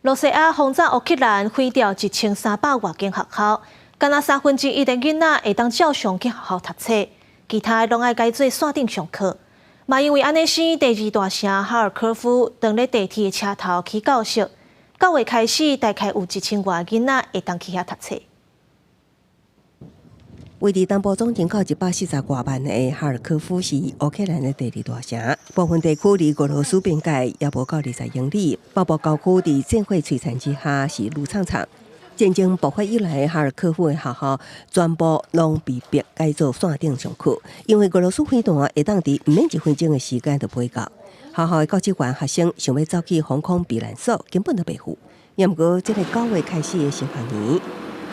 羅西亞轟炸烏克蘭，毀掉1300外間學校，干焦三分之一的囡仔會當照常去學校讀冊，其他攏愛改做線頂上課。嘛因為按呢，使第二大城哈爾科夫當咧地鐵的車頭起教室，9月開始大概有1000外囡仔會當去遐讀冊。位佇東部總人口140外萬的哈爾科夫是烏克蘭的第二大城，部分地區離俄羅斯邊界也無夠20英里。北部郊區佇戰火摧殘之下是愈慘慘。戰爭爆發以來，哈爾科夫的學校全部攏被迫改做線頂上課，因為俄羅斯飛彈會當佇毋免1分鐘的時間就飛到。學校的教職員、學生想欲走去防空避難所，根本就袂赴。毋過，這個9月開始的新學年，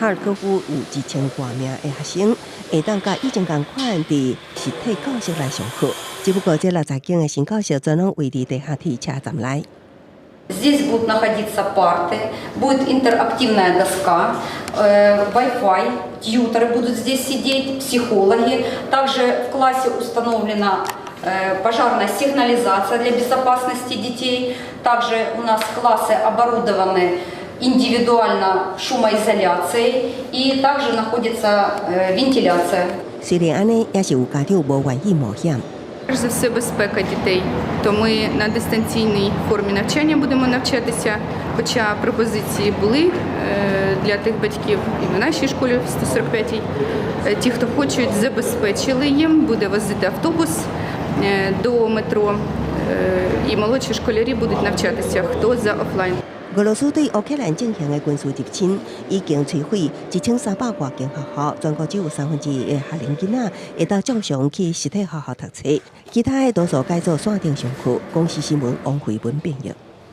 哈爾科夫有1000外名的學生會當佮以前仝款佇實體教室來上課，只不過這60間的新教室全攏位佇地下鐵車站內。 Здесь будут находиться парты, будет интерактивная доска, Wi-Fi, тьюторы будут здесь сидеть, психологи. Также в классе установлена пожарная сигнализация для безопасности детей. Также у нас классы оборудованы индивидуально шумоизоляцией, и также находится вентиляция. 雖然按呢，也是有家長無願意冒險。 Перш за все, безпека дітей. То ми на дистанційній формі навчання будемо навчатися, хоча пропозиції були для тих батьків і в нашій школі в 145-й. Ті, хто хочуть, забезпечили їм, буде возити автобус до метро, і молодші школярі будуть навчатися, хто за офлайн. 俄羅斯對烏克蘭進行的軍事入侵，已經摧毀1300外間學校，全國只有三分之一的學齡囡仔會當照常去實體學校讀冊，其他的多數改做線頂上課。公視新聞王慧文編譯。